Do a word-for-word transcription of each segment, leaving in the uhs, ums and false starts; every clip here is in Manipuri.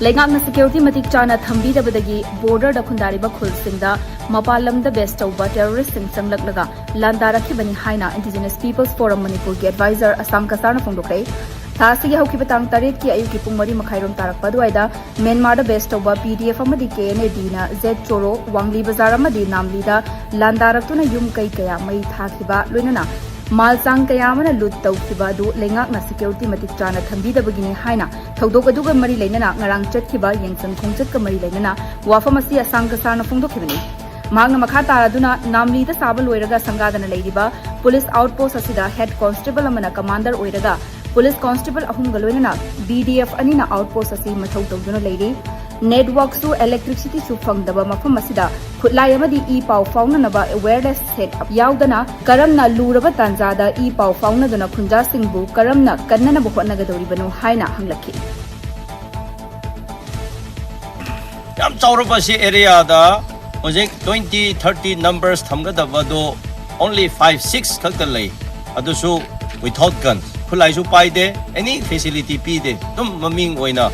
ꯂꯩꯉꯥꯛꯅ ꯁꯦꯀ꯭ꯌꯨꯔꯤꯇꯤ ꯃꯇꯤꯛ ꯆꯥꯅ ꯊꯝꯕꯤꯗꯕꯗꯒꯤ ꯕꯣꯔꯗꯔꯗ ꯈꯨꯟꯗꯥꯔꯤꯕ ꯈꯨꯜꯁꯤꯡꯗ ꯃꯄꯥꯟ ꯂꯝꯗ ꯕꯦꯁ ꯇꯧꯕ ꯇꯦꯔꯣꯔꯤꯁ꯭ꯠꯁꯤꯡ ꯆꯪꯂꯛꯂꯒ ꯂꯥꯟꯗꯥꯔꯛꯈꯤꯕꯅꯤ ꯍꯥꯏꯅ ꯏꯟꯗꯤꯖꯤꯅꯁ ꯄꯤꯄꯜꯁ ꯐꯣꯔꯝ ꯃꯅꯤꯄꯨꯔꯒꯤ ꯑꯦꯗꯚꯥꯏꯖꯔ ꯑꯁꯥꯡ ꯀꯁꯥꯔꯅ ꯐꯣꯡꯗꯣꯛꯂꯦ꯫ ꯊꯥ ꯑꯁꯤꯒꯤ ꯍꯧꯈꯤꯕ ꯇꯥꯡ ꯇꯔꯦꯠꯀꯤ ꯑꯌꯨꯛꯀꯤ ꯄꯨꯡ ꯃꯔꯤ ꯃꯈꯥꯏꯔꯣꯝ ꯇꯥꯔꯛꯄ ꯑꯗꯨꯋꯥꯏꯗ ꯃ꯭ꯌꯥꯟꯃꯥꯔꯗ ꯕꯦꯁ ꯇꯧꯕ ꯄꯤ ꯗꯤ ꯑꯦꯐ ꯑꯃꯗꯤ ꯀꯦ ꯑꯦꯟ ꯑꯦ ꯗꯤꯅ ꯖꯦꯠ ꯆꯣꯔꯣ, ꯋꯥꯡꯂꯤ ꯕꯖꯥꯔ ꯑꯃꯗꯤ ꯅꯥꯝꯂꯤꯗ ꯂꯥꯟꯗꯥꯔꯛꯇꯨꯅ ꯌꯨꯝ ꯀꯩ ꯀꯌꯥ ꯃꯩ ꯊꯥꯈꯤꯕ, ꯂꯣꯏꯅꯅ ꯃꯥꯜ ꯆꯥꯡ ꯀꯌꯥ ꯑꯃꯅ ꯂꯨꯠ ꯇꯧꯈꯤꯕ ꯑꯗꯨ ꯂꯩꯉꯥꯛꯅ ꯁꯦꯀ꯭ꯌꯨꯔꯤꯇꯤ ꯃꯇꯤꯛ ꯆꯥꯅ ꯊꯝꯕꯤꯗꯕꯒꯤꯅꯤ ꯍꯥꯏꯅ ꯊꯧꯗꯣꯛ ꯑꯗꯨꯒ ꯃꯔꯤ ꯂꯩꯅꯅ ꯉꯔꯥꯡ ꯆꯠꯈꯤꯕ ꯌꯦꯡꯁꯟ ꯈꯣꯡꯆꯠꯀ ꯃꯔꯤ ꯂꯩꯅꯅ ꯋꯥꯐꯝ ꯑꯁꯤ ꯑꯁꯥꯡ ꯀꯁꯥꯔꯅ ꯐꯣꯡꯗꯣꯛꯈꯤꯕꯅꯤ꯫ ꯃꯍꯥꯛꯅ ꯃꯈꯥ ꯇꯥꯔꯗꯨꯅ ꯅꯥꯝꯂꯤꯗ ꯁꯥꯕ ꯂꯣꯏꯔꯒ ꯁꯪꯒꯥꯗꯅ ꯂꯩꯔꯤꯕ ꯄꯨꯂꯤꯁ ꯑꯥꯎꯠꯄꯣꯁ꯭ꯠ ꯑꯁꯤꯗ ꯍꯦꯗ ꯀꯣꯟꯁꯇꯦꯕꯜ ꯑꯃꯅ ꯀꯃꯥꯟꯗꯔ ꯑꯣꯏꯔꯒ ꯄꯨꯂꯤꯁ ꯀꯣꯟꯁꯇꯦꯕꯜ ꯑꯍꯨꯝꯒ ꯂꯣꯏꯅꯅ ꯕꯤ ꯗꯤ ꯑꯦꯐ ꯑꯅꯤꯅ ꯑꯥꯎꯠꯄꯣꯁ꯭ꯠ ꯑꯁꯤ ꯃꯊꯧ ꯇꯧꯗꯨꯅ ꯂꯩꯔꯤ꯫ ꯅꯦꯠꯋꯥꯔꯛꯁꯨ, ꯏꯂꯦꯛꯇ꯭ꯔꯤꯁꯤꯇꯤꯁꯨ ꯐꯪꯗꯕ ꯃꯐꯝ ꯑꯁꯤꯗ ꯈꯨꯠꯂꯥꯏ ꯑꯃꯗꯤ ꯏ ꯄꯥꯎ ꯐꯥꯎꯅꯅꯕ ꯋꯥꯌꯔꯂꯦꯁ ꯁꯦꯠ ꯌꯥꯎꯗꯅ ꯀꯔꯝꯅ ꯂꯨꯔꯕ ꯇꯥꯟꯖꯥꯗ ꯏ ꯄꯥꯎ ꯐꯥꯎꯅꯗꯨꯅ ꯈꯨꯟꯖꯥꯁꯤꯡꯕꯨ ꯀꯔꯝꯅ ꯀꯟꯅꯅꯕ ꯍꯣꯠꯅꯒꯗꯧꯔꯤꯕꯅꯣ ꯍꯥꯏꯅ ꯍꯪꯂꯛꯈꯤ꯫ ꯌꯥꯝ ꯆꯥꯎꯔꯕ ꯁꯤ ꯑꯦꯔꯤꯌꯥꯗ ꯍꯧꯖꯤꯛ twenty, thirty numbers ꯊꯝꯒꯗꯕꯗꯣ only five, six ꯈꯛꯇ ꯂꯩ꯫ ꯑꯗꯨꯁꯨ without gun, ꯈꯨꯠꯂꯥꯏꯁꯨ ꯄꯥꯏꯗꯦ, any facility ꯄꯤꯗꯦ꯫ ꯑꯗꯨꯝ ꯃꯃꯤꯡ ꯑꯣꯏꯅ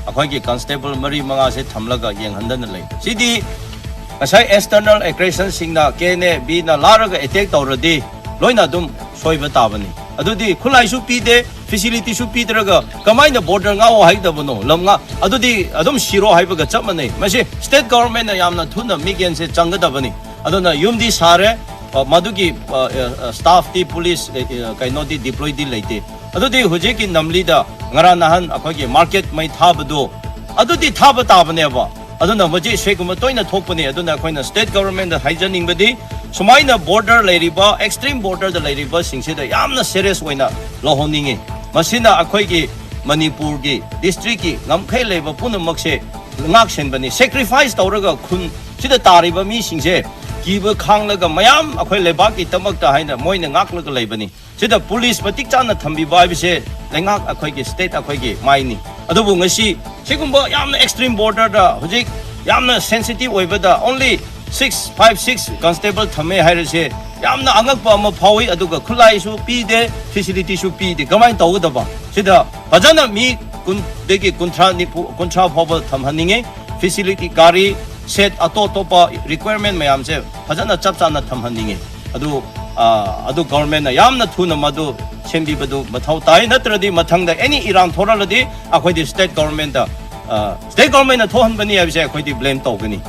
ꯑꯩꯈꯣꯏꯒꯤ ꯀꯟꯁꯇꯦꯕꯜ ꯃꯔꯤ ꯃꯉꯥꯁꯦ ꯊꯝꯂꯒ ꯌꯦꯡꯍꯟꯗꯅ ꯂꯩ꯫ ꯁꯤꯗꯤ ꯉꯁꯥꯏ external aggressionꯁꯤꯡꯅ, ꯀꯦ ꯑꯦꯟ ꯑꯦ ꯕꯤꯅ ꯂꯥꯛꯂꯒ ꯑꯦꯇꯦꯛ ꯇꯧꯔꯗꯤ ꯂꯣꯏꯅ ꯑꯗꯨꯝ ꯁꯣꯏꯕ ꯇꯥꯕꯅꯤ꯫ ꯑꯗꯨꯗꯤ ꯈꯨꯠꯂꯥꯏꯁꯨ ꯄꯤꯗꯦ, ꯐꯦꯁꯤꯂꯤꯇꯤꯁꯨ ꯄꯤꯗ꯭ꯔꯒ ꯀꯃꯥꯏꯅ ꯕꯣꯔꯗꯔ ꯉꯥꯛꯑꯣ ꯍꯥꯏꯒꯗꯕꯅꯣ? ꯂꯝ ꯉꯥꯛ-, ꯑꯗꯨꯗꯤ ꯑꯗꯨꯝ ꯁꯤꯔꯣ ꯍꯥꯏꯕꯒ ꯆꯞ ꯃꯥꯟꯅꯩ꯫ ꯃꯁꯤ ꯁ꯭ꯇꯦꯠ ꯒꯣꯚꯔꯟꯃꯦꯟꯠꯅ ꯌꯥꯝꯅ ꯊꯨꯅ ꯃꯤꯠꯌꯦꯡꯁꯦ ꯆꯪꯒꯗꯕꯅꯤ꯫ ꯑꯗꯨꯅ ꯌꯨꯝꯗꯤ ꯁꯥꯔꯦ, ꯑ, ꯃꯗꯨꯒꯤ, ꯑ, ꯑ, ꯁ꯭ꯇꯥꯐꯇꯤ, ꯄꯨꯂꯤꯁ, ꯑ, ꯑ, ꯀꯩꯅꯣꯗꯤ ꯗꯤꯄ꯭ꯂꯣꯏꯗꯤ ꯂꯩꯇꯦ꯫ ꯑꯗꯨꯗꯤ ꯍꯧꯖꯤꯛꯀꯤ ꯅꯝꯂꯤꯗ ꯉꯔꯥꯡ ꯅꯍꯥꯟ ꯑꯩꯈꯣꯏꯒꯤ ꯃꯥꯔꯀꯦꯠ ꯃꯩ ꯊꯥꯕꯗꯣ, ꯑꯗꯨꯗꯤ ꯊꯥꯕ ꯇꯥꯕꯅꯦꯕ꯫ ꯑꯗꯨꯅ ꯃꯁꯤ ꯁꯤꯒꯨꯝꯕ ꯇꯣꯏꯅ ꯊꯣꯛꯄꯅꯦ꯫ ꯑꯗꯨꯅ ꯑꯩꯈꯣꯏꯅ ꯁ꯭ꯇꯦꯠ ꯒꯣꯚꯔꯟꯃꯦꯟꯠꯇ ꯍꯥꯏꯖꯅꯤꯡꯕꯗꯤ, ꯁꯨꯃꯥꯏꯅ ꯕꯣꯔꯗꯔ ꯂꯩꯔꯤꯕ, ꯑꯦꯛꯁꯇ꯭ꯔꯤꯝ ꯕꯣꯔꯗꯔꯗ ꯂꯩꯔꯤꯕꯁꯤꯡꯁꯤꯗ ꯌꯥꯝꯅ ꯁꯦꯔꯤꯌꯁ ꯑꯣꯏꯅ ꯂꯧꯍꯟꯅꯤꯡꯉꯤ꯫ ꯃꯁꯤꯅ ꯑꯩꯈꯣꯏꯒꯤ ꯃꯅꯤꯄꯨꯔꯒꯤ ꯗꯤꯁꯇ꯭ꯔꯤꯛꯀꯤ ꯉꯝꯈꯩ ꯂꯩꯕ ꯄꯨꯝꯅꯃꯛꯁꯦ ꯉꯥꯛ ꯁꯦꯟꯕꯅꯤ꯫ ꯁꯦꯀ꯭ꯔꯤꯐꯥꯏꯁ ꯇꯧꯔꯒ ꯈꯨꯟ ꯁꯤꯗ ꯇꯥꯔꯤꯕ ꯃꯤꯁꯤꯡꯁꯦ ꯀꯤꯕ ꯈꯥꯡꯂꯒ ꯃꯌꯥꯝ ꯑꯩꯈꯣꯏ ꯂꯩꯕꯥꯛꯀꯤꯗꯃꯛꯇ ꯍꯥꯏꯅ ꯃꯣꯏꯅ ꯉꯥꯛꯂꯒ ꯂꯩꯕꯅꯤ꯫ ꯁꯤꯗ ꯄꯨꯂꯤꯁ ꯃꯇꯤꯛ ꯆꯥꯅ ꯊꯝꯕꯤꯕ ꯍꯥꯏꯕꯁꯦ ꯂꯩꯉꯥꯛ ꯑꯩꯈꯣꯏꯒꯤ, ꯁ꯭ꯇꯦꯠ ꯑꯩꯈꯣꯏꯒꯤ ꯃꯥꯏꯅꯤ꯫ ꯑꯗꯨꯕꯨ ꯉꯁꯤ ꯁꯤꯒꯨꯝꯕ ꯌꯥꯝꯅ ꯑꯦꯛꯁꯇ꯭ꯔꯤꯝ ꯕꯣꯔꯗꯔꯗ ꯍꯧꯖꯤꯛ ꯌꯥꯝꯅ ꯁꯦꯟꯁꯤꯇꯤꯚ ꯑꯣꯏꯕꯗ only six, five, six constable ꯊꯝꯃꯦ ꯍꯥꯏꯔꯤꯁꯦ ꯌꯥꯝꯅ ꯑꯉꯛꯄ ꯑꯃ ꯐꯥꯎꯏ꯫ ꯑꯗꯨꯒ ꯈꯨꯠꯂꯥꯏꯁꯨ ꯄꯤꯗꯦ, ꯐꯦꯁꯤꯂꯤꯇꯤꯁꯨ ꯄꯤꯗꯦ꯫ ꯀꯃꯥꯏꯅ ꯇꯧꯒꯗꯕ? ꯁꯤꯗ ꯐꯖꯅ ꯃꯤ ꯀꯨꯟꯗꯒꯤ ꯀꯨꯟꯊ꯭ꯔꯥ ꯅꯤꯐꯨ, ꯀꯨꯟꯊ꯭ꯔꯥ ꯐꯥꯎꯕ ꯊꯝꯍꯟꯅꯤꯡꯉꯤ꯫ ꯐꯦꯁꯤꯂꯤꯇꯤ, ꯒꯥꯔꯤ, ꯁꯦꯠ, ꯑꯇꯣꯞ ꯑꯇꯣꯞꯄ ꯔꯤꯀ꯭ꯋꯥꯌꯔꯃꯦꯟ ꯃꯌꯥꯝꯁꯦ ꯐꯖꯅ ꯆꯞ ꯆꯥꯅ ꯊꯝꯍꯟꯅꯤꯡꯉꯤ꯫ ꯑꯗꯨ, ꯑ, ꯑꯗꯨ ꯒꯣꯚꯔꯟꯃꯦꯟꯠꯅ ꯌꯥꯝꯅ ꯊꯨꯅ ꯃꯗꯨ ꯁꯦꯝꯕꯤꯕꯗꯨ ꯃꯊꯧ ꯇꯥꯏ꯫ ꯅꯠꯇ꯭ꯔꯗꯤ ꯃꯊꯪꯗ ꯑꯦꯅꯤ ꯏꯔꯥꯡ ꯊꯣꯔꯛꯂꯗꯤ ꯑꯩꯈꯣꯏꯗꯤ ꯁ꯭ꯇꯦꯠ ꯒꯣꯚꯔꯟꯃꯦꯟꯠꯇ, ꯑ, ꯁ꯭ꯇꯦꯠ ꯒꯣꯚꯔꯟꯃꯦꯟꯠꯅ ꯊꯣꯛꯍꯟꯕꯅꯤ ꯍꯥꯏꯕꯁꯦ ꯑꯩꯈꯣꯏꯗꯤ ꯕ꯭ꯂꯦꯝ ꯇꯧꯒꯅꯤ꯫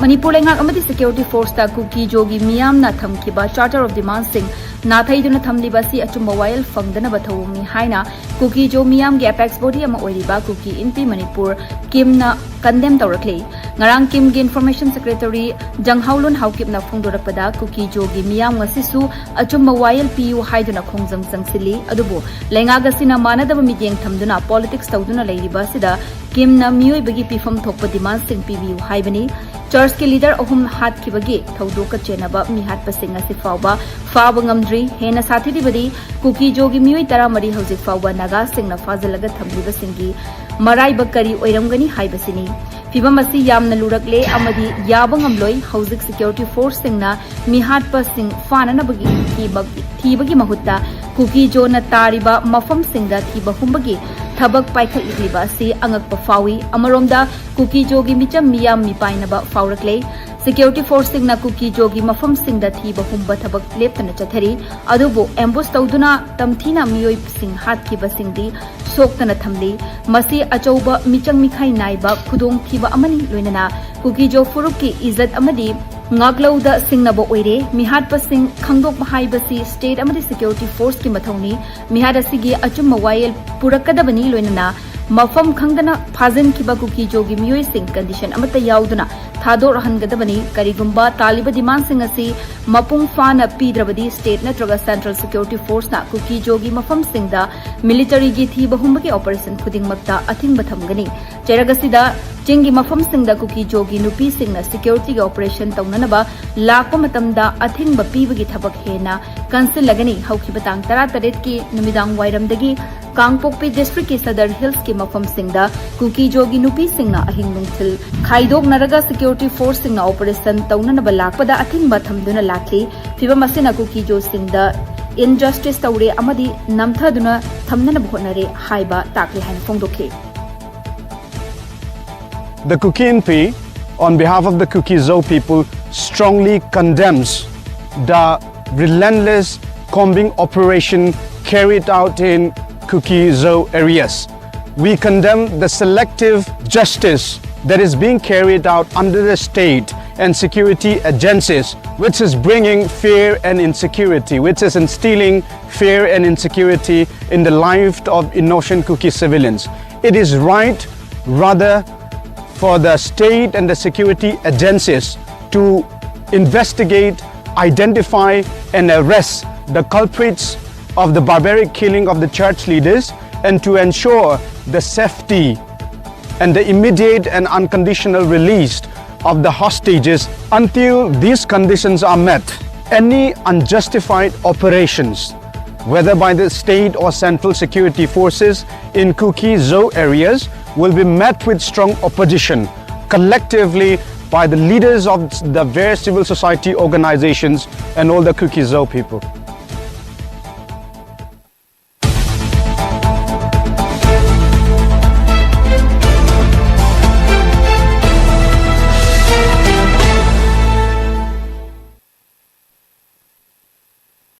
ꯃꯅꯤꯄꯨꯔ ꯂꯩꯉꯥꯛ ꯑꯃꯗꯤ ꯁꯦꯀ꯭ꯌꯨꯔꯤꯇꯤ ꯐꯣꯔꯁꯇ ꯀꯨꯀꯤ ꯖꯣꯒꯤ ꯃꯤꯌꯥꯝꯅ ꯊꯝꯈꯤꯕ ꯆꯥꯔꯇꯔ ꯑꯣꯐ ꯗꯤꯃꯥꯟꯁꯤꯡ ꯅꯥꯊꯩꯗꯨꯅ ꯊꯝꯂꯤꯕ ꯑꯁꯤ ꯑꯆꯨꯝꯕ ꯋꯥꯌꯦꯜ ꯐꯪꯗꯅꯕ ꯊꯧꯑꯣꯡꯅꯤ ꯍꯥꯏꯅ ꯀꯨꯀꯤ ꯖꯣ ꯃꯤꯌꯥꯝꯒꯤ ꯑꯦꯄꯦꯛꯁ ꯕꯣꯗꯤ ꯑꯃ ꯑꯣꯏꯔꯤꯕ ꯀꯨꯀꯤ ꯏꯟꯄꯤ ꯃꯅꯤꯄꯨꯔ, ꯀꯤꯝꯅ ꯀꯟꯗꯦꯝ ꯇꯧꯔꯛꯂꯤ꯫ ꯉꯔꯥꯡ ꯀꯤꯝꯒꯤ ꯏꯟꯐꯣꯔꯃꯦꯁꯟ ꯁꯦꯀ꯭ꯔꯦꯇꯔꯤ ꯖꯪꯍꯥꯎꯂꯨꯟ ꯍꯥꯎꯀꯤꯞꯅ ꯐꯣꯡꯗꯣꯔꯛꯄꯗ, ꯀꯨꯀꯤ ꯖꯣꯒꯤ ꯃꯤꯌꯥꯝ ꯉꯁꯤꯁꯨ ꯑꯆꯨꯝꯕ ꯋꯥꯌꯦꯜ ꯄꯤꯌꯨ ꯍꯥꯏꯗꯨꯅ ꯈꯣꯡꯖꯪ ꯆꯪꯁꯤꯜꯂꯤ꯫ ꯑꯗꯨꯕꯨ ꯂꯩꯉꯥꯛ ꯑꯁꯤꯅ ꯃꯥꯟꯅꯗꯕ ꯃꯤꯠꯌꯦꯡ ꯊꯝꯗꯨꯅ ꯄꯣꯂꯤꯇꯤꯛꯁ ꯇꯧꯗꯨꯅ ꯂꯩꯔꯤꯕ ꯑꯁꯤꯗ ꯀꯤꯝꯅ ꯃꯤꯑꯣꯏꯕꯒꯤ ꯄꯤꯐꯝ ꯊꯣꯛꯄ ꯗꯤꯃꯥꯟꯁꯤꯡ ꯄꯤꯕꯤꯌꯨ ꯍꯥꯏꯕꯅꯤ꯫ ꯆꯔꯆꯀꯤ ꯂꯤꯗꯔ ꯑꯍꯨꯝ ꯍꯥꯠꯈꯤꯕꯒꯤ ꯊꯧꯗꯣꯛꯀ ꯆꯦꯟꯅꯕ ꯃꯤꯍꯥꯠꯄꯁꯤꯡ ꯑꯁꯤ ꯐꯥꯎꯕ ꯐꯥꯕ ꯉꯝꯗ꯭ꯔꯤ꯫ ꯍꯦꯟꯅ ꯁꯥꯊꯤꯔꯤꯕꯗꯤ, ꯀꯨꯀꯤ ꯖꯣꯒꯤ ꯃꯤꯑꯣꯏ ꯇꯔꯥꯃꯔꯤ ꯍꯧꯖꯤꯛ ꯐꯥꯎꯕ ꯅꯥꯒꯥꯁꯤꯡꯅ ꯐꯥꯖꯤꯜꯂꯒ ꯊꯝꯂꯤꯕꯁꯤꯡꯒꯤ ꯃꯔꯥꯏꯕꯛ ꯀꯔꯤ ꯑꯣꯏꯔꯝꯒꯅꯤ ꯍꯥꯏꯕꯁꯤꯅꯤ꯫ ꯐꯤꯚꯝ ꯑꯁꯤ ꯌꯥꯝꯅ ꯂꯨꯔꯛꯂꯦ ꯑꯃꯗꯤ ꯌꯥꯕ ꯉꯝꯂꯣꯏ꯫ ꯍꯧꯖꯤꯛ ꯁꯦꯀ꯭ꯌꯨꯔꯤꯇꯤ ꯐꯣꯔꯁꯁꯤꯡꯅ ꯃꯤꯍꯥꯠꯄꯁꯤꯡ ꯐꯥꯅꯅꯕꯒꯤ ꯊꯤꯕ-, ꯊꯤꯕꯒꯤ ꯃꯍꯨꯠꯇ ꯀꯨꯀꯤ ꯖꯣꯅ ꯇꯥꯔꯤꯕ ꯃꯐꯝꯁꯤꯡꯗ ꯊꯤꯕ ꯍꯨꯝꯕꯒꯤ ꯊꯕꯛ ꯄꯥꯏꯈꯠꯂꯤꯕ ꯑꯁꯤ ꯑꯉꯛꯄ ꯐꯥꯎꯏ꯫ ꯑꯃꯔꯣꯝꯗ, ꯀꯨꯀꯤ ꯖꯣꯒꯤ ꯃꯤꯆꯝ ꯃꯤꯌꯥꯝ ꯃꯤꯄꯥꯏꯅꯕ ꯐꯥꯎꯔꯛꯂꯦ꯫ ꯁꯦꯀ꯭ꯌꯨꯔꯤꯇꯤ ꯐꯣꯔꯁꯁꯤꯡꯅ ꯀꯨꯀꯤ ꯖꯣꯒꯤ ꯃꯐꯝꯁꯤꯡꯗ ꯊꯤꯕ ꯍꯨꯝꯕ ꯊꯕꯛ ꯂꯦꯞꯇꯅ ꯆꯠꯊꯔꯤ꯫ ꯑꯗꯨꯕꯨ ꯑꯦꯝꯕꯨꯁ ꯇꯧꯗꯨꯅ ꯇꯝꯊꯤꯅ ꯃꯤꯑꯣꯏꯁꯤꯡ ꯍꯥꯠꯈꯤꯕꯁꯤꯡꯗꯤ ꯁꯣꯛꯇꯅ ꯊꯝꯂꯤ꯫ ꯃꯁꯤ ꯑꯆꯧꯕ ꯃꯤꯆꯪ ꯃꯤꯈꯥꯏ ꯅꯥꯏꯕ ꯈꯨꯗꯣꯡꯊꯤꯕ ꯑꯃꯅꯤ, ꯂꯣꯏꯅꯅ ꯀꯨꯀꯤ ꯖꯣ ꯐꯨꯔꯨꯞꯀꯤ ꯏꯖꯠ ꯑꯃꯗꯤ ꯉꯥꯛꯂꯧꯗ ꯁꯤꯡꯅꯕ ꯑꯣꯏꯔꯦ꯫ ꯃꯤꯍꯥꯠꯄꯁꯤꯡ ꯈꯪꯗꯣꯛꯄ ꯍꯥꯏꯕꯁꯤ ꯁ꯭ꯇꯦꯠ ꯑꯃꯗꯤ ꯁꯦꯀ꯭ꯌꯨꯔꯤꯇꯤ ꯐꯣꯔꯁꯀꯤ ꯃꯊꯧꯅꯤ꯫ ꯃꯤꯍꯥꯠ ꯑꯁꯤꯒꯤ ꯑꯆꯨꯝꯕ ꯋꯥꯌꯦꯜ ꯄꯨꯔꯛꯀꯗꯕꯅꯤ, ꯂꯣꯏꯅꯅ ꯃꯐꯝ ꯈꯪꯗꯅ ꯐꯥꯖꯤꯟꯈꯤꯕ ꯀꯨꯀꯤ ꯖꯣꯒꯤ ꯃꯤꯑꯣꯏꯁꯤꯡ ꯀꯟꯗꯤꯁꯟ ꯑꯃꯠꯇ ꯌꯥꯎꯗꯅ ꯊꯥꯗꯣꯔꯛꯍꯟꯒꯗꯕꯅꯤ꯫ ꯀꯔꯤꯒꯨꯝꯕ ꯇꯥꯜꯂꯤꯕ ꯗꯤꯃꯥꯟꯁꯤꯡ ꯑꯁꯤ ꯃꯄꯨꯡ ꯐꯥꯅ ꯄꯤꯗ꯭ꯔꯕꯗꯤ, ꯁ꯭ꯇꯦꯠ ꯅꯠꯇ꯭ꯔꯒ ꯁꯦꯟꯇ꯭ꯔꯦꯜ ꯁꯦꯀ꯭ꯌꯨꯔꯤꯇꯤ ꯐꯣꯔꯁꯅ ꯀꯨꯀꯤ ꯖꯣꯒꯤ ꯃꯐꯝꯁꯤꯡꯗ ꯃꯤꯂꯤꯇꯔꯤꯒꯤ ꯊꯤꯕ ꯍꯨꯝꯕꯒꯤ ꯑꯣꯄꯔꯦꯁꯟ ꯈꯨꯗꯤꯡꯃꯛꯇ ꯑꯊꯤꯡꯕ ꯊꯝꯒꯅꯤ꯫ ꯆꯩꯔꯛ ꯑꯁꯤꯗ ꯆꯤꯡꯒꯤ ꯃꯐꯝꯁꯤꯡꯗ ꯀꯨꯀꯤ ꯖꯣꯒꯤ ꯅꯨꯄꯤꯁꯤꯡꯅ ꯁꯦꯀ꯭ꯌꯨꯔꯤꯇꯤꯒꯤ ꯑꯣꯄꯔꯦꯁꯟ ꯇꯧꯅꯅꯕ ꯂꯥꯛꯄ ꯃꯇꯝꯗ ꯑꯊꯤꯡꯕ ꯄꯤꯕꯒꯤ ꯊꯕꯛ ꯍꯦꯟꯅ ꯀꯟꯁꯤꯜꯂꯒꯅꯤ꯫ ꯍꯧꯈꯤꯕ ꯇꯥꯡ ꯇꯔꯥꯇꯔꯦꯠꯀꯤ ꯅꯨꯃꯤꯗꯥꯡ ꯋꯥꯏꯔꯝꯗꯒꯤ ꯀꯥꯡꯄꯣꯛꯄꯤ ꯗꯤꯁꯇ꯭ꯔꯤꯛꯀꯤ ꯁꯗꯔ ꯍꯤꯜꯁꯀꯤ ꯃꯐꯝꯁꯤꯡꯗ ꯀꯨꯀꯤ ꯖꯣꯒꯤ ꯅꯨꯄꯤꯁꯤꯡꯅ ꯑꯍꯤꯡ ꯅꯨꯡꯊꯤꯜ ꯈꯥꯏꯗꯣꯛꯅꯔꯒ ꯁꯦꯀ꯭ꯌꯨꯔꯤꯇꯤ ꯁꯦꯀ꯭ꯌꯨꯔꯤꯇꯤ ꯐꯣꯔꯁꯁꯤꯡꯅ ꯑꯣꯄꯔꯦꯁꯟ ꯇꯧꯅꯅꯕ ꯂꯥꯛꯄꯗ ꯑꯊꯤꯡꯕ ꯊꯝꯗꯨꯅ ꯂꯥꯛꯂꯤ꯫ ꯐꯤꯕꯝ ꯑꯁꯤꯅ ꯀꯨꯀꯤꯖꯣꯁꯤꯡꯗ ꯏꯟꯖꯁꯇꯤꯁ ꯇꯧꯔꯦ ꯑꯃꯗꯤ ꯅꯝꯊꯗꯨꯅ ꯊꯝꯅꯅꯕ ꯍꯣꯠꯅꯔꯦ ꯍꯥꯏꯕ ꯇꯥꯛꯂꯦ ꯍꯥꯏꯅ ꯐꯣꯡꯗꯣꯛꯈꯤ꯫ The Kuki Inpi, on behalf of the Kuki Zo people, strongly condemns the relentless combing operation carried out in Kuki Zo areas. We condemn the selective justice that is being carried out under the state and security agencies, which is bringing fear and insecurity, which is instilling fear and insecurity in the life of innocent Kuki civilians. It is right, rather, for the state and the security agencies to investigate, identify, and arrest the culprits of the barbaric killing of the church leaders and to ensure the safety and the immediate and unconditional release of the hostages. Until these conditions are met, any unjustified operations, whether by the state or central security forces in Kuki Zo areas, will be met with strong opposition collectively by the leaders of the various civil society organizations and all the Kuki Zo people.